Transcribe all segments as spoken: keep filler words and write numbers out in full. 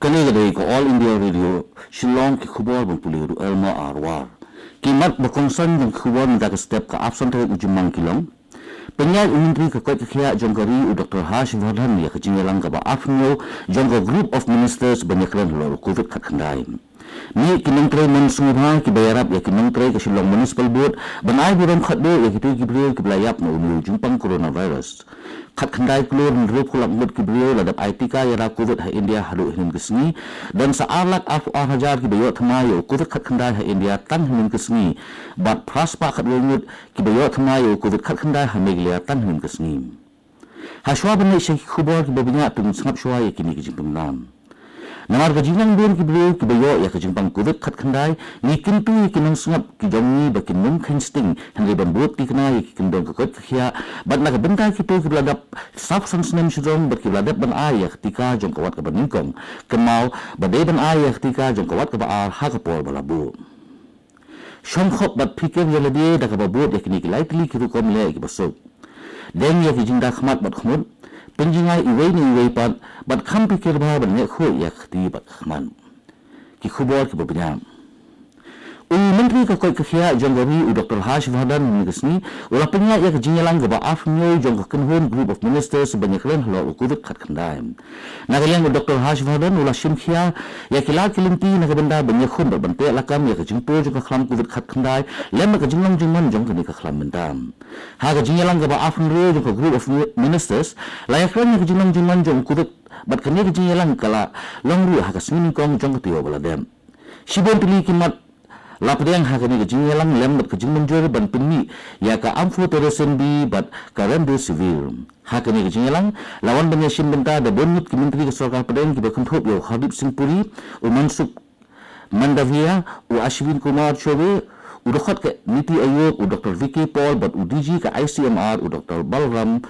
Kane ka dei ka All India Radio Shillong, ki khubor ban pule ruh Elma Arwar. Ki mat ba kongsan jong ki khubor mynta ka step ka arphew san tarik u Jymmang ki long: Pynïaid u Myntri ka koit ka khiah jong ka ri u Doctor Harsh Vardhan ïa ka jingïalang kaba arphew jong ka Group of Ministers ban ïakren halor u Covid khatkhyndai. Mih ki nongtrei mon sngewbha kiba ïarap ïa ki nongtrei ka Shillong Municipal Board ban ai burom khatduh ïa kito ki briew kiba la ïap na une u jingpang coronavirus. Khatkhyndai klur hynriewphew lak ngut ki briew la dep ai tika ïada Covid ha India haduh hynnin ka sngi. Don sa ar lak arphew ar hajar kiba ïoh thymmai ïa u Covid khatkhyndai ha India tang hynnin ka sngi, bad phra spah khatwei ngut kiba ïoh thymmai ïa u Covid khatkhyndai ha Meghalaya tang hynnin ka sngi. Hashwa ban leit sha ki khubor kiba bniah, to ngin sngap shwa ïa kine ki jingpynbna. Namar ka jingnang bun ki briew kiba ïoh ïa ka jingpang Covid khatkhyndai, ngi kyntu ïa ki nongsngap ki jong ngi ba kin nym kheiñ sting, hynrei ban bud thikna ïa ki kyndong ka koit ka khiah, bad na ka bynta kito kiba la dap sawphew san snem shajrong bad kiba la dep ban ai ïa ka tika jong ka wat kaba nyngkong, kynmaw ba dei ban ai ïa ka tika jong ka wat kaba ar ha ka por ba la buh. Shongkhop bad phikir ïa lade da kaba bud ïa kine ki lai tylli ki rukom leh kiba suk. Deng ïa ki jingda khmat bad khmut, pynjngai iwei na iwei pat, bad kham phikir bha ban leh khuid ïa ka kti bad ka khmat. Ki khubor kiba bniah. U Myntri ka koit ka khiah jong ka ri u Doctor Harsh Vardhan hynnin ka sngi u la pynïaid ïa ka jingïalang kaba arphew jong ka kynhun Group of Ministers ban ïakren halor u Covid khatkhyndai. Na ka liang u Doctor Harsh Vardhan u la shim khia ïa ki lad ki lynti na ka bynta ban ïakhun bad ban teh lakam ïa ka jingpur jong ka khlam Covid khatkhyndai lem bad ka jinglong jingman jong kane ka khlam mynta. Ha ka jingïalang kaba arphew jong ka Group of Mi-, Ministers la ïakren ïa ka jinglong jingman jong u Covid, bad kane ka jingïalang ka la long ruh ha ka sngi nyngkong jong ka taïew ba la dep. Shibun tylli ki mat la pdiang ha kane ka jingïalang lem bad ka jingmynjur ban pynmih ïa ka amphotericin B bad ka remdesivir. Ha kane ka jingïalang la wan ban ïashim bynta da bun ngut ki myntri ka sorkar pdeng kiba kynthup ïa u Hardeep Singh Puri, u Mansukh Mandaviya, u Ashwin Kumar Choubey, u dkhot ka NITI Aayog u Doctor V K Paul bad u D G ka I C M R u Doctor Balram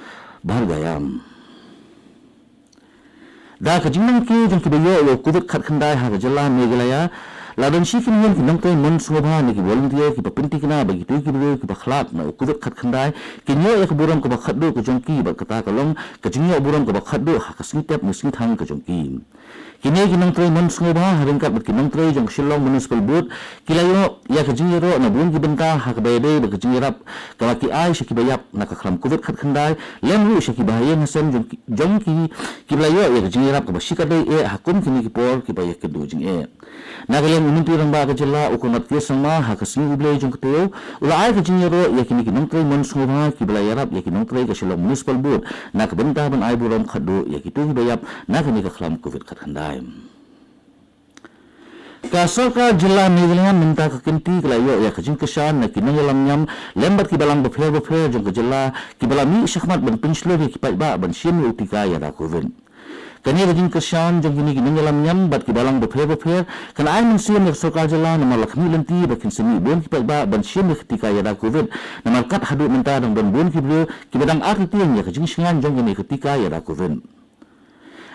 Bhargava. Da ka jingnang kiew jong kiba ïoh ïa u Covid khatkhyndai ha ka jylla Meghalaya, la don shi kynhun ki nongtrei mon sngewbha ne ki volunteer kiba pynthikna ba kito ki briew kiba khlad na u Covid khatkhyndai kin ïoh ïa ka burom kaba khatduh ka jong ki, bad kata ka long ka jingïoh burom kaba khatduh ha ka sngi tep ne sngi thang ka jong ki. Kine ki nongtrei mon sngewbha ha ryngkat bad ki nongtrei jong ka Shillong Municipal Board ki la ïoh ïa ka jingïaroh na bun ki bynta ha kaba ïadei bad ka jingïarap kaba ki ai sha kiba ïap na ka khlam Covid khatkhyndai, lem ruh sha ki bahaïing hasem jong ki, jong ki, kiba la ïoh ïa ka jingïarap kaba shikatdei eh ha kum kine ki por kiba ïakynduh jingeh. Na ka liang u Myntri Rangbah ka jylla u Conrad K Sangma ha ka sngi U Blei jong ka taïew u la ai ka jingïaroh ïa kine ki nongtrei mon sngewbha kiba la ïarap ïa ki nongtrei ka Shillong Municipal Board na ka bynta ban ai burom khatduh ïa kito kiba ïap na kane ka khlam Covid khatkhyndai. Ka sorkar jylla Meghalaya mynta ka kynti ka la ïoh ïa ka jingkyrshan na ki nongïalam niam lem bad ki balang bapher bapher jong ka jylla kiba la mih shakhmat ban pynshlur ïa ki paidbah ban shim ïa u tika ïada Covid. Kane ka jingkyrshan jong kine ki nongïalam niam bad ki balang bapher bapher kan ai mynsiem ïa ka sorkar jylla namar la khmih lynti ba kin sa mih bun ki paidbah ban shim ïa ka tika ïada Covid, namar kat haduh mynta dang don bun ki briew kiba dang artatien ïa ka jingshngaiñ jong kane ka tika ïada Covid.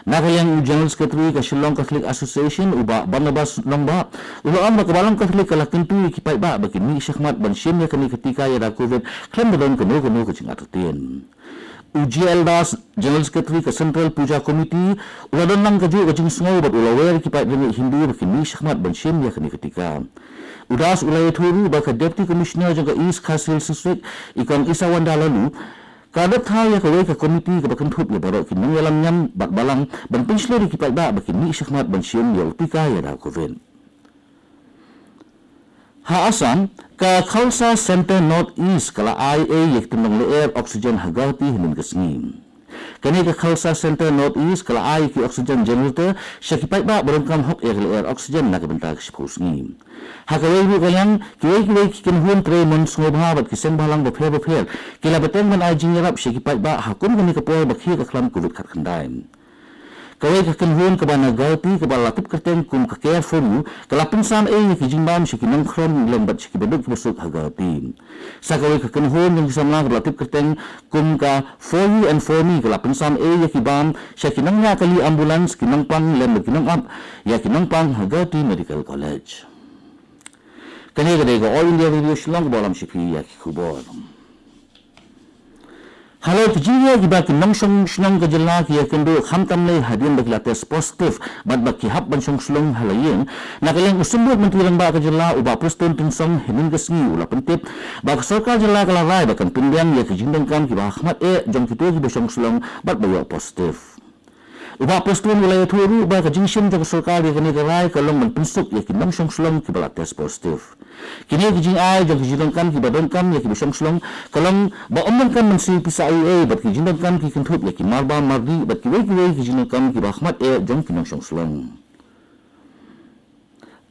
Na ka liang u General Secretary ka Shillong Catholic Association, u Bah Barnabas Nongbah, u la ong ba ka balang Catholic ka la kyntu ïa ki paidbah ba kin mih shakhmat ban shim ïa kane ka tika ïada Covid khlem da don kano kano ka jingartatien. U G L Das, General Secretary ka Central Puja Committee, u la don lang kajuh ka jingsngew bad u la wer ïa ki paid riewngeit Hindu ba kin mih shakhmat ban shim ïa kane ka tika. U Das u la ïathuh ruh ba ka Deputy Commissioner jong ka East Khasi Hills District, i Kong Isawanda Laloo, ka dep thaw ïa kawei ka komiti kaba kynthup ïa baroh ki nongïalam niam bad balang ban pynshlur ïa ki paidbah ba kin mih shakhmat ban shim ïa u tika ïada Covid. Ha Assam, ka Khalsa Centre North East ka la ai ei ïa ki tyndong lyer oxygen ha Guwahati hynnin ka sngi. Kane ka Khalsa Centre North East ka la ai ïa ki oxygen generator sha ki paidbah ba donkam hok ïa ka lyer oxygen na ka bynta ka shiphew sngi. Ha kawei ruh ka liang, kiwei kiwei ki kynhun trei mon sngewbha bad ki seng bhalang bapher bapher ki la bteng ban ai jingïarap sha ki paidbah ha kum kane ka por ba khie ka khlam Covid khatkhyndai. Kawei ka kynhun kaba na Guwahati kaba la tip kyrteng kum ka Care for You ka la pynsan ei ïa ki jingbam sha ki nongkhrong lem bad sha ki baduk ki basuk ha Guwahati. Sa kawei ka kynhun jong ki samla kaba la tip kyrteng kum ka For You and For Me ka la pynsan ei ïa ki bam sha ki nongñiah kali ambulance, ki nongpang lem bad ki nongap ïa ki nongpang ha Guwahati Medical College. Kane ka dei ka All India Radio Shillong kaba lam sha phi ïa ki khubor. Halor ki jingeh kiba ki nongshong shnong ka jylla ki ïakynduh khamtam lei hadien ba ki la test positive bad ba ki hap ban shong shnong ha la ïing, na ka liang u Symbud Myntri Rangbah ka jylla u Bah Prestone Tynsong hynnin ka sngi u la pyntip ba ka sorkar jylla ka la rai ba kan pynbiang ïa ki jingdonkam kiba hakhmat eh jong kito kiba shong shnong bad ba ïoh positive. U Bah Prestone u la ïathuh ruh ba ka jingshim jong ka sorkar ïa kane ka rai ka long ban pynsuk ïa ki nongshong shnong kiba la test positive. Kine ki jingai jong ki jingdonkam kiba donkam ïa kiba shong shnong ka long ba ym donkam ban siew pisa ei ei bad ki jingdonkam ki kynthup ïa ki marbam mardih bad kiwei kiwei ki jingdonkam kiba hakhmat eh jong ki nongshong shnong.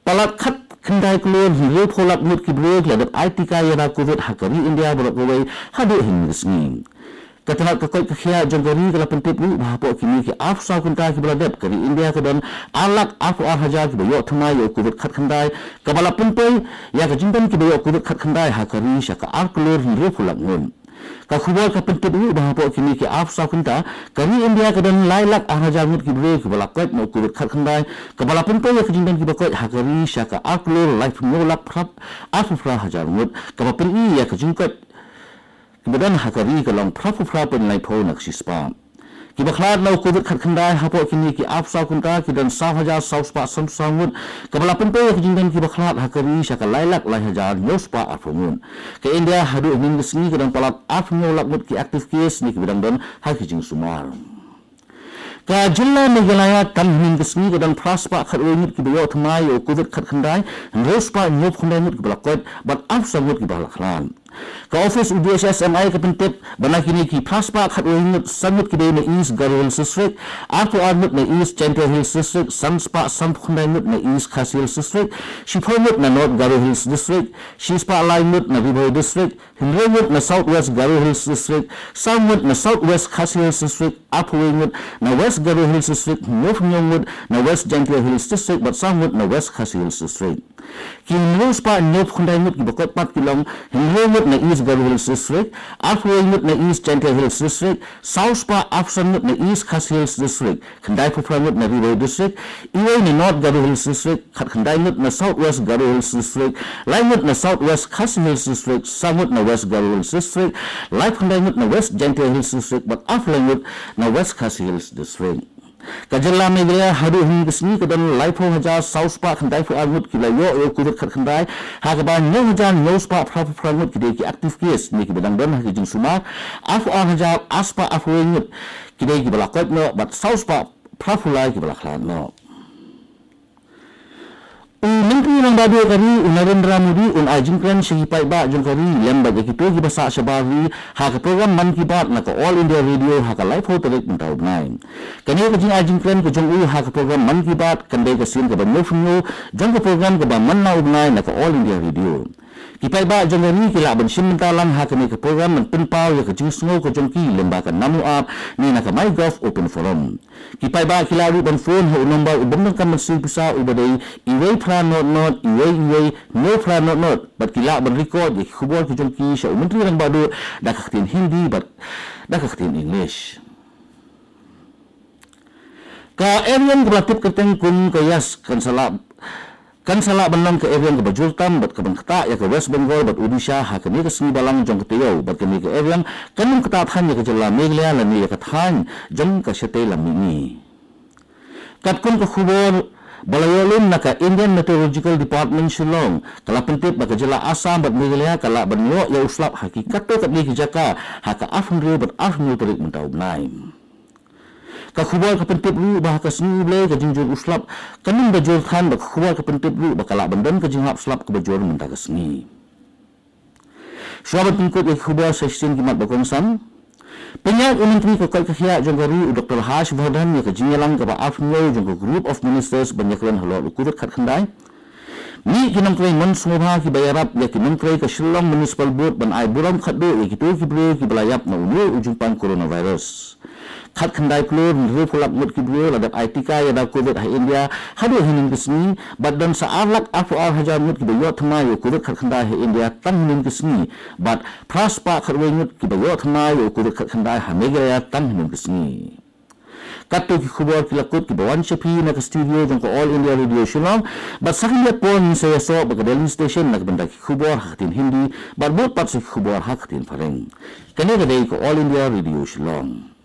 Palat khatkhyndai klur hynriewphew lak ngut ki briew ki la dep ai tika ïada Covid ha ka ri India baroh kawei haduh hynnin ka sngi. Ka tnat ka koit ka khiah jong ka ri ka la pyntip ruh ba hapoh kine ki arphew saw kynta kiba la dep, ka ri India ka don ar lak arphew ar hajar kiba ïoh thymmai ïa u Covid khatkhyndai, kaba la pynpoi ïa ka jingdon kiba ïoh Covid khatkhyndai ha ka ri sha ka ar klur hynriewphew lak ngut. Ka khubor ka pyntip ruh ba hapoh kine ki arphew saw kynta, ka ri India ka don lai lak ar hajar ngut ki briew kiba la koit na u Covid khatkhyndai, kaba la pynpoi ïa ka jingdon kiba koit ha ka ri sha ka ar klur laiphew hynñiew lak phra, arphew phra hajar ngut, kaba pyni ïa ka jingkoit kiba don ha ka ri ka long phraphew phra point laiphew na ka shispah. Kiba khlad na u Covid khatkhyndai hapoh kine ki arphew saw kynta ki don saw hajar saw spah sanphew saw ngut, kaba la pynpoi ïa ka jingdon kiba khlad ha ka ri sha ka lai lak lai hajar hynñiew spah arphew ngut. Ka India haduh hynnin ka sngi ka don palat arphew hynñiew lak ngut ki active case ne kiba dang don ha ki jingsumar. Ka jylla Meghalaya tang hynnin ka sngi ka don phra spah khatwei ngut kiba ïoh thymmai ïa u Covid khatkhyndai, hynriew spah hynñiewphew khyndai ngut kiba la koit bad arphew saw ngut kiba la khlad. Ka office u D H S M I ka pyntip ba na kine ki phra spah khatwei ngut, san ngut ki dei na East Garo Hills District, arphew ar ngut na East Jaintia Hills District, san spah sanphew khyndai ngut na East Khasi Hills District, shiphew ngut na North Garo Hills District, shi spah lai ngut na Ri Bhoi District, hynriew ngut na South West Garo Hills District, saw ngut na South West Khasi Hills District, arphew wei ngut na West Garo Hills District, hynñiewphew hynñiew ngut na West Jaintia Hills District bad saw ngut na West Khasi Hills District. Ki hynriew spah hynñiewphew khyndai ngut kiba koit pat ki long hynriew ngut na East Garo Hills District, arphew wei ngut na East Jaintia Hills District, saw spah arphew san ngut na East Khasi Hills District, khyndaiphew phra ngut na Ri Bhoi District, iwei na North Garo Hills District, khatkhyndai ngut na South West Garo Hills District, lai ngut na South West Khasi Hills District, saw ngut na West Garo Hills District, laiphew khyndai ngut na West Jaintia Hills District bad arphew lai ngut na West Khasi Hills District. Ka jylla Meghalaya haduh hynnin ka sngi ka don laiphew hajar saw spah khyndaiphew ar ngut ki la ïoh ïa u Covid khatkhyndai, ha kaba hynñiew hajar hynñiew spah phraphew phra ngut ki dei ki active case ne kiba dang don ha ki jingsumar, arphew ar hajar ar spah arphew wei ngut ki dei kiba la koit noh bad saw spah phraphew lai kiba la khlad noh. U Myntri Rangbah Duh ka ri u Narendra Modi un ai jingkren sha ki paidbah jong ka ri lem bad ïa kito kiba sah shabar ri ha ka program Mann Ki Baat na ka All India Radio ha ka laiphew tarik mynta u bnai. Kane ka jingai jingkren ka jong u ha ka program Mann Ki Baat kan dei ka sien kaba hynñiewphew hynñiew jong ka program kaba man na u bnai na ka All India Radio. Ki paidbah jong ka ri ki lah ban shim bynta lang ha kane ka program ban pynpaw ïa ka jingsngew ka jong ki lyngba ka Namo App ne na ka MyGov Open Forum. Ki paidbah ki lah ruh ban phone ha u nombar u bym donkam ban siew pisa uba dei iwei phra not not iwei iwei hynñiew phra not not bad ki lah ban record ïa ki khubor ki jong ki sha u Myntri Rangbah Duh da ka ktien Hindi bad da ka ktien English. Ka eriong kaba la tip kyrteng kum ka Yaas kan sa lah kan sa lah ban long ka eriong kaba jur tam bad kaban ktah ïa ka West Bengal bad Odisha ha kane ka sngi balang jong ka taïew bad kane ka eriong kan ym ktah than ïa ka jylla Meghalaya lane ïa ka thaiñ jong ka shatei lam mihngi. Katkum ka khubor ba la ïoh lum na ka Indian Meteorological Department Shillong ka la pyntip ba ka jylla Assam bad Meghalaya ka lah ban ïoh ïa u slap ha ki katto katne ki jaka ha ka arphew hynriew bad arphew hynñiew tarik mynta u bnai. Ka khubor ka pyntip ruh ba ha ka sngi U Blei ka jingjur u slap kan ym da jur than bad ka khubor ka pyntip ruh ba ka lah ban don ka jinghap slap kaba jur mynta ka sngi. Shuwa ban pynkut ïa ki khubor sa shisien ki mat ba kongsan. Pynïaid u Myntri ka koit ka khiah jong ka ri u Doktor Harsh Vardhan ïa ka jingïalang kaba arphew hynñiew jong ka Group of Ministers ban ïakren halor u Covid khatkhyndai. Mih ki nongtrei mon sngewbha kiba ïarap ïa ki nongtrei ka Shillong Municipal Board ban ai burom khatduh ïa kito ki briew kiba la ïap na une u jingpang coronavirus. Khatkhyndai klur hynriewphew lak ngut ki briew la dep ai tika ïada Covid ha India haduh hynnin ka sngi bad don sa ar lak arphew ar hajar ngut kiba ïoh thymmai ïa u Covid khatkhyndai ha India tang hynnin ka sngi bad phra spah khatwei ngut kiba ïoh thymmai ïa u Covid khatkhyndai ha Meghalaya tang hynnin ka sngi. Katto ki khubor ki la kut kiba wan sha phi na ka studio jong ka All India Radio Shillong, bad sa kane ka por ngin sa ïasoh bad ka Delhi Station na ka bynta ki khubor ha ka ktien Hindi, bad bud pat sa ki khubor ha ka ktien Phareng. Kane ka dei ka All India Radio Shillong.